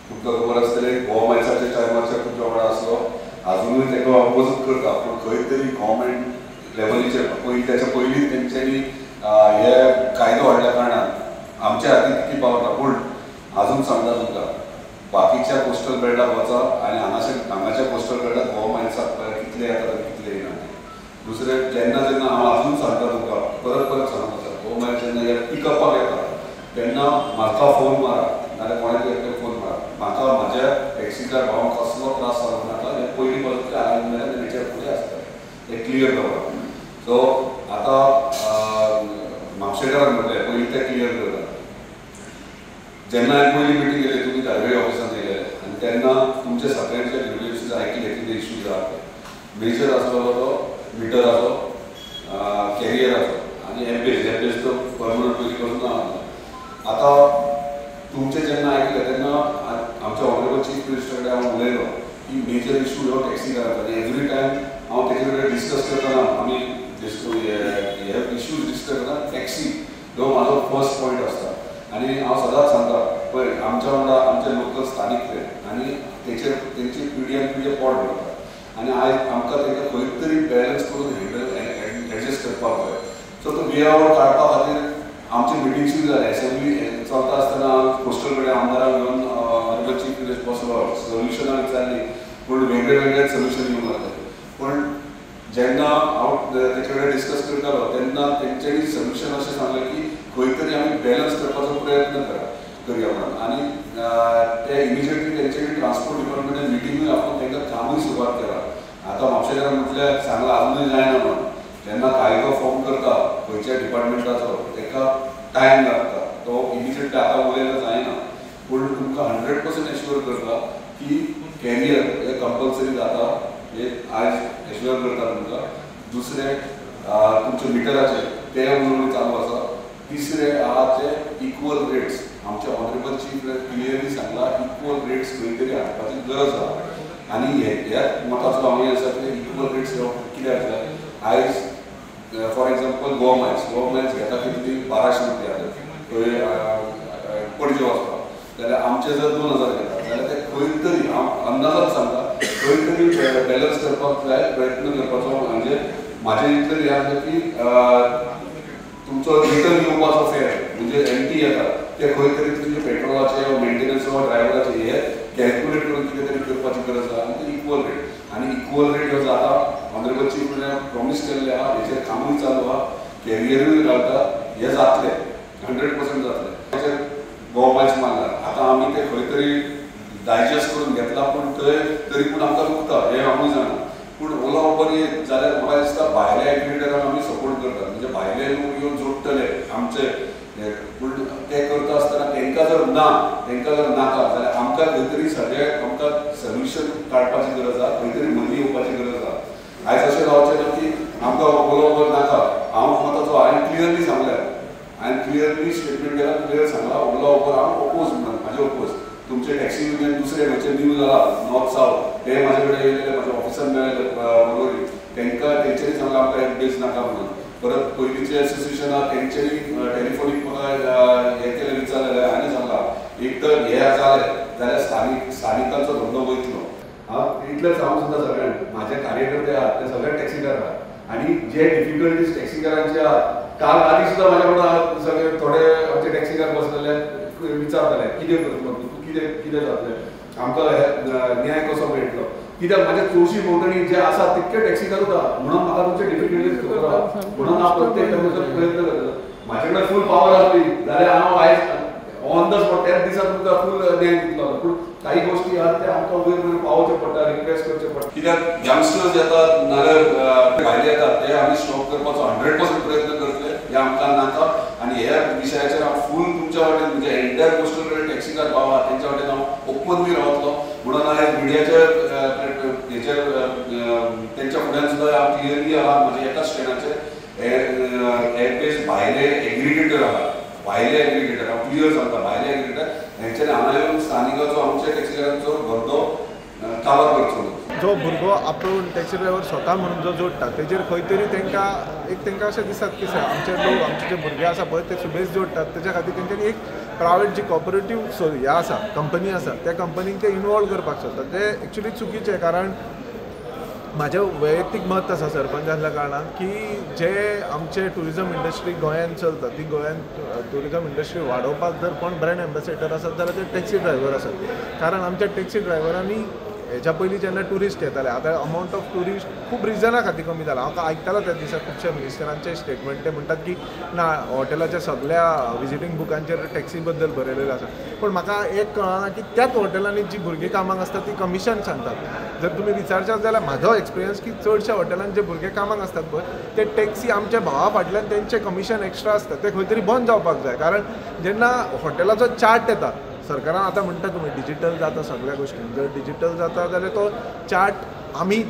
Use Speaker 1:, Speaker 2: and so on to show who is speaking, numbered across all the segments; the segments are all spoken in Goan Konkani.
Speaker 1: तुमकां खबर आसतलें गोवा मायल्साच्या टायमाचेर तुमच्या वांगडा आसलो, आजुनूय ताका अपोजूच करता. पूण खंय तरी गव्हर्मेंट लेवलीचेर पयलीं त्याच्या पयलीं तेंच्यांनी हे कायदो हाडल्या कारणान आमच्या हातीन तितली पावर ना. पूण आजून सांगता तुमकां बाकीच्या कोस्टल बेल्टाक वचा आनी हांगाच्या कोस्टल बेल्टाक गोवा मायल्साक कितले येतात आनी कितले येना. दुसरें जेन्ना जेन्ना हांव आजून सांगता तुमकां परत परत सांगता सर, गोवा मायल्स जेन्ना हे पिकअपाक येता तेन्ना म्हाका फोन मारा नाजाल्यार कोणाक एकट्याक फोन मारा. म्हाका म्हाज्या टॅक्सीकार भावांक कसलो त्रास जावंक नाका, हें पयलीं पासून ते आयज मेरेन हेच्या फुडें आसता, हें क्लियर दवरा. सो आतां म्हापशेकारान म्हटलें पयलीं तें क्लियर करता. जेन्ना हांवें पयली मिटींग केली तुमी धारगळे ऑफिसान येयले आनी तेन्ना तुमचे सगळ्यांचे ग्रिव्हन्सीस आयकले कितें इश्यूज आहा ते. मेजर आसलेलो तो मिटराचो, कॅरियराचो आनी एमबेज. एमबेज तो परमनंट पयलीं पासून ना. आतां तुमचें जेन्ना आयकलें तेन्ना आमच्या ऑनरेबल चीफ मिनिस्टर कडेन हांव उलयलो की मेजर इशू हो टॅक्सीकारांचो आनी एवरी टायम हांव तेजे कडेन डिस्कस करतना आमी हे इश्यूज डिस्कस करतना टॅक्सी हो म्हाजो फर्स्ट पॉयंट आसता. आनी हांव सदांच सांगता पळय आमच्या वांगडा आमचे लोकल स्थानीक ते आनी तेचेर तेंची पिढी पिढी पोट भरता आनी आयज आमकां तांकां खंय तरी बॅलन्स करून हँडल एडजस्ट करपाक जाय. सो तो वे आवट काडपा खातीर आमचे मिटिंग्सूय जाले. एसेंब्ली चलता आसतना कोस्टल कडेन आमदारांक घेवन ऑनरेबल चीफ मिनिस्टर बसलो, सोल्युशनां विचारलीं, पूण वेगळे वेगळे सोल्युशन येवंक लागले. पूण जेन्ना हांव तेचे कडेन डिस्कस करतालो तेन्ना तेंच्यांनी सोल्युशन अशें सांगलें की खंय तरी आमी बॅलन्स करपाचो प्रयत्न करया म्हणून. आनी ते इमिजिएटली तेंच्यांनी ट्रान्सपोर्ट डिपार्टमेंटान मिटिंगूय आपोवन तांकां कामूय सुरवात केला. आतां म्हापशेकारान म्हटल्यार सांगलां आजुनूय जायना म्हणून. जेन्ना कायदो फॉर्म करता खंयच्या डिपार्टमेंटाचो ताका टायम लागता, तो इमिजिएटली आतां उलयल्यार जायना. पूण तुमकां 100% एश्युअर करता की कॅरियर हे कंपल्सरी जाता, हे आयज एश्युअर करता तुमकां. दुसरें तुमचे मिटराचे ते उलोवणी चालू आसा. तिसरें आहा ते इक्वल रेट्स. आमचे ऑनरेबल चीफ क्लियरली सांगला इक्वल रेट्स खंय तरी हाडपाची गरज आहा. आनी ह्या मताचो आमी आसा ते इक्वल रेट्स कित्याक जाय. आयज for example Goa Miles, Goa Miles घेता कितली 1200 रुपया थंय पणजे वचपाक, जाल्यार आमचे जर 2000 घेता जाल्यार ते खंय तरी हांव अंदाजान सांगता खंय तरी बॅलन्स करपाक जाय, प्रयत्न करपाचो. म्हणजे म्हाजें इतलें हें आसलें की तुमचो रिटर्न येवपाचो फेर म्हणजे एमटी येता ते खंय तरी तुमचे पेट्रोलाचे मेंटेनन्स वा ड्रायव्हराचे हे कॅल्क्युलेट करून कितें तरी करपाची गरज आहा. आनी ते इक्वल रेट आनी इक्वल रेट ह्यो जाता. ऑनरेबल चीफ मिनिस्टर प्रॉमीस केल्लें आहा, हेचेर कामूय चालू आहा, कॅरियरूय घालता, हें जातलें 100% जातलें. हेचेर गोवा मायल्स मारला. आतां आमी ते खंय तरी डायजस्ट करून घेतला, पूण थंय तरी पूण आमकां दुखता हें आमूय जाणा. पूण ओला उबर येत जाल्यार म्हाका दिसता भायल्या एग्रिगेटरांक आमी सपोर्ट करतात, म्हणजे भायले लोक येवन जोडटले आमचे. पूण ते करता आसतना तांकां जर ना, तांकां जर नाका जाल्यार आमकां खंय तरी सगळें आमकां सोल्युशन काडपाची गरज आहा, खंय तरी मदीं येवपाची गरज आहा. आयज अशें जावचें ना की आमकां ओला उबर नाका. हांव मताचो हांवें क्लियरली सांगलें, हांवें क्लियरली स्टेटमेंट केलां, क्लियर सांगलां ओला उबर हांव ओपोज म्हणून म्हाजें ओपोज. तुमचे टॅक्सी युनियन दुसरे खंयचे न्यू जाला नॉर्थ सावथ ते म्हाजे कडेन येयलेले, म्हाज्या ऑफिसान मेळ्ळे बरोबर, तांकां तेंच्यांनी सांगलां आमकां एप बेज नाका म्हणून. परत पयलींचे एसोसिएशन आहा तेंच्यांनी टेलिफोनीक म्हाका हें केलें, विचारलें आनी सांगलां एकदां हें जालें जाल्यार स्थानिकांचो धंदो वयतलो. हांव इतलेंच हांव सुद्दां सगळ्यांक म्हाजे कार्यकर्ते आहात ते सगळे टॅक्सीकार आहात आनी जे डिफिकल्टीज टॅक्सीकारांचे आहात, काल राती सुद्दां म्हाज्या वांगडा सगळे थोडे आमचे टॅक्सीकार बसलेले विचारताले कितें करतलो तूं, कितें कितें जातलें, आमकां न्याय कसो मेळटलो. कित्याक म्हाज्या चडशी भोंवतणी जे आसा तितके टॅक्सीकारूच आहा म्हणून म्हाका तुमचे डिफिकल्टीज खबर आहा, म्हणून हांव प्रत्येक प्रयत्न करता. म्हाजे कडेन फूल पावर आसली जाल्यार हांव आयज ऑन the spot त्याच दिसा तुमकां फूल न्याय दितलो. पूण काही गोष्टी आहात ते आमकां वयर वयर पावोवचे पडटा, रिक्वेस्ट करचे पडटा. कित्याक यंगस्टर्स येतात नाजाल्यार भायले येतात ते आमी स्टॉप करपाचो 100% प्रयत्न करतले, हे आमकां नाका. आनी ह्या विशयाचेर हांव फूल तुमच्या वाटेन म्हणजे एंटायर कोस्टल कडेन टॅक्सीकार भाव आहा तेंच्या वाटेन हांव ओपनली रावतलो. म्हणून आयज मिडियाच्या हेचेर तेंच्या फुड्यान सुद्दां हांव क्लियरली आहा म्हज्या एकाच स्टँडाचेर एप भायले एग्रिगेटर आहा, भायले एग्रिगेटर हांव क्लियर सांगता, भायले एग्रिगेटर हेंच्यांनी हांगा येवन स्थानिकाचो आमच्या टॅक्सीकारांचो धंदो काबार करचो.
Speaker 2: जो भुरगो आपूण टॅक्सी ड्रायव्हर स्वता म्हणून जो जोडटा तेजेर खंय तरी तांकां एक तांकां अशें दिसतात की आमचे लोक आमचे जे भुरगे आसा पळय ते सुबेज जोडटात. तेच्या खातीर तेंच्यांनी एक प्रायवेट जी कॉपरेटीव हें आसा कंपनी आसा त्या कंपनीक ते इनवॉल्व करपाक सोदतात. ते एक्चुली चुकीचें, कारण म्हाजें वैयक्तीक मत आसा सरपंच आसल्या कारणान की जे आमचे ट्युरिजम इंडस्ट्री गोंयांत चलता ती गोंयांत ट्युरिजम इंडस्ट्री वाडोवपाक जर कोण ब्रँड एम्बेसेडर आसात जाल्यार ते टॅक्सी ड्रायव्हर आसात. कारण आमच्या टॅक्सी ड्रायव्हरांनी हेच्या पयलीं जेन्ना ट्युरिस्ट येताले, आतां अमावंट ऑफ ट्युरिस्ट खूब रिजना खातीर कमी जाला. हांव आयकतालो त्या दिसा खुबश्या मिनिस्टरांचे स्टेटमेंट, ते म्हणटात की ना हॉटेलाच्या सगळ्या विजिटींग बुकांचेर टॅक्सी बद्दल बरयलेलें आसा. पूण म्हाका एक कळना की त्याच हॉटेलांनी जी भुरगीं कामाक आसता ती कमिशन सांगतात. जर तुमी विचारशात जाल्यार म्हाजो एक्सपिरियन्स की चडश्या हॉटेलांत जे भुरगे कामाक आसतात पळय ते टॅक्सी आमच्या भावा फाटल्यान तेंचें कमिशन एक्स्ट्रा आसता, तें खंय तरी बंद जावपाक जाय. कारण जेन्ना हॉटेलाचो चार्ट येता, सरकारान आतां म्हणटा तुमी डिजिटल जाता सगळ्या गोश्टी, जर डिजिटल जाता जाल्यार तो चार्ट आमी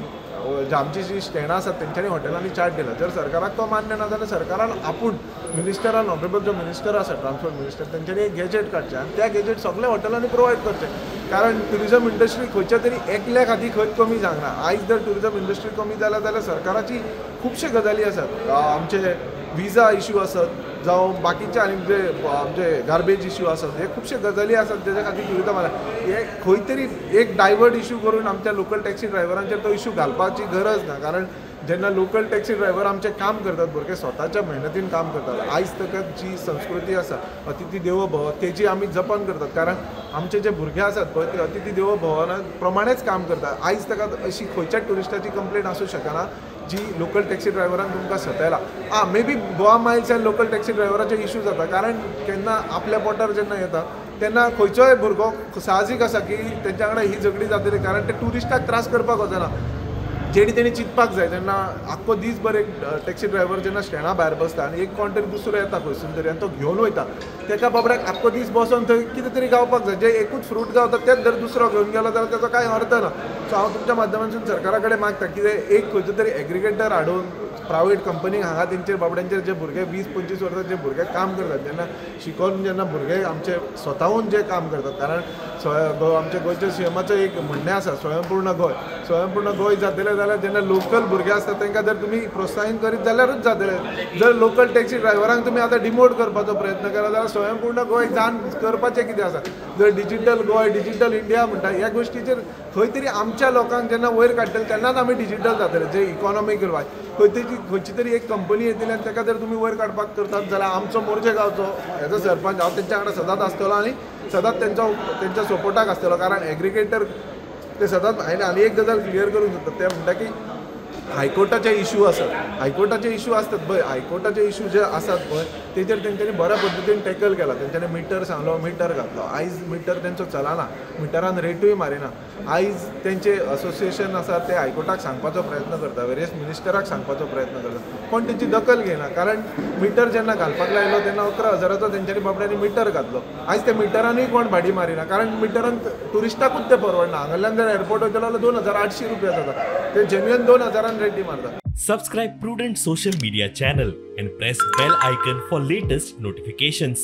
Speaker 2: आमची जी स्टँडां आसात तेंच्यांनी हॉटेलांनी चार्ट दिला, जर सरकाराक तो मान्य ना जाल्यार सरकारान आपूण मिनिस्टरान ऑनरेबल जो मिनिस्टर आसा ट्रान्सपोर्ट मिनिस्टर तेंच्यांनी एक गॅजेट काडचें आनी त्या गॅजेट सगल्या हॉटेलांनी प्रोवायड करचें. कारण ट्युरिजम इंडस्ट्री खंयच्या तरी एकल्या खातीर खंयच कमी जावंक ना. आयज जर ट्युरिजम इंडस्ट्री कमी जाल्या जाल्यार सरकाराची खुबशे गजाली आसात, आमचे विजा इश्यू आसत जावं बाकीचे आनी जे आमचे गार्बेज इश्यू आसत, हे खुबशे गजाली आसात तेज्या खातीर ट्युरिजम हे खंय तरी एक डायवर्ट इश्यू करून आमच्या लोकल टॅक्सी ड्रायव्हरांचेर तो इश्यू घालपाची गरज ना. कारण जेन्ना लोकल टॅक्सी ड्रायव्हर आमचें काम करतात, भुरगे स्वताच्या मेहनतीन काम करतात. आयज तकत जी संस्कृती आसा अतिथी देवो भव तेजी आमी जपन करतात, कारण आमचे जे भुरगे आसात पळय ते अतिथी देवो भवना प्रमाणेच काम करतात. आयज तकत अशी खंयच्याच ट्युरिस्टाची कंप्लेन आसूं शकना जी लोकल टॅक्सी ड्रायव्हरान तुमकां सतायला. आं मे बी गोवा मायल्स आनी लोकल टॅक्सी ड्रायव्हराचे इश्यू जाता, कारण केन्ना आपल्या पोटार जेन्ना येता तेन्ना खंयचोय भुरगो साहजीक आसा की तेंच्या वांगडा ही झगडी जातली, कारण ते ट्युरिस्टाक त्रास करपाक वचना. जेणी तेणी चिंतपाक जाय जेन्ना आख्खो दीसभर एक टॅक्सी ड्रायव्हर जेन्ना स्टँडा भायर बसता आनी एक कोण तरी दुसरो येता खंयसून तरी आनी तो घेवन वयता, तेका बाबड्याक आख्खो दीस बसोन थंय कितें तरी गावपाक जाय. जे एकूच फ्रूट गावता तेच जर दुसरो घेवन गेलो जाल्यार तेजो कांय अर्थ ना. सो हांव तुमच्या माध्यमांतसून सरकारा कडेन मागता कितें एक खंयचो तरी एग्रिगेटर हाडून प्रायवेट कंपनीक हांगा तेंचेर बाबड्यांचेर जे भुरगे 20-25 वर्सां जे भुरगे काम करतात, जेन्ना शिकोवन जेन्ना भुरगे आमचे स्वताहून जे काम करतात, कारण आमच्या गोंयच्या सीएमाचो एक म्हणणें आसा स्वयंपूर्ण गोंय. स्वयंपूर्ण गोंय जातलें जाल्यार जेन्ना लोकल भुरगे आसतात तांकां जर तुमी प्रोत्साहीत करीत जाल्यारूच जातलें. जर लोकल टॅक्सी ड्रायव्हरांक तुमी आतां डिमोट करपाचो प्रयत्न केला जाल्यार स्वयंपूर्ण गोंय जावन करपाचें कितें आसा. जर डिजिटल गोंय डिजिटल इंडिया म्हणटा ह्या गोश्टीचेर खंय तरी आमच्या लोकांक जेन्ना वयर काडटले तेन्नाच आमी डिजिटल जातले. जे इकॉनॉमीक वायज खंयची तरी एक कंपनी येतली आनी ताका जर तुमी वयर काडपाक करतात जाल्यार आमचो मोरजे गांवचो एज अ सरपंच हांव तेंच्या वांगडा सदांच आसतलो आनी सदांच तेंच्या सपोर्टाक आसतलो. कारण एग्रिगेटर ते सदांच आनी एक गजाल क्लियर करूंक सोदता, ते म्हणटा की हायकोर्टाचे इश्यू आसात, हायकोर्टाचे इश्यू आसतात पळय, हायकोर्टाचे इश्यू जे आसात पळय तेजेर तेंच्यांनी बऱ्या पद्दतीन टॅकल केला. तेंच्यांनी मिटर सांगलो, मिटर घातलो. आयज मिटर तेंचो चलना, मिटरान रेटूय मारिना. आयज तेंचे असोसिएशन आसा ते हायकोर्टाक सांगपाचो प्रयत्न करता, वेरियस मिनिस्टराक सांगपाचो प्रयत्न करता, पूण तेंची दखल घेयना. कारण मिटर जेन्ना घालपाक लायलो तेन्ना 11,000 तेंच्यांनी बाबड्यांनी मिटर घातलो. आयज त्या मिटरानूय कोण भाडी मारिना, कारण मिटरान ट्युरिस्टाकूच तें परवडना. हांगासरल्यान जर एअरपोर्ट वयतलो जाल्यार 2,800 रुपया जाता, ते जेन्युअन 2,000 रेटी मारता.
Speaker 3: Subscribe Prudent Social Media channel and press bell icon for latest notifications.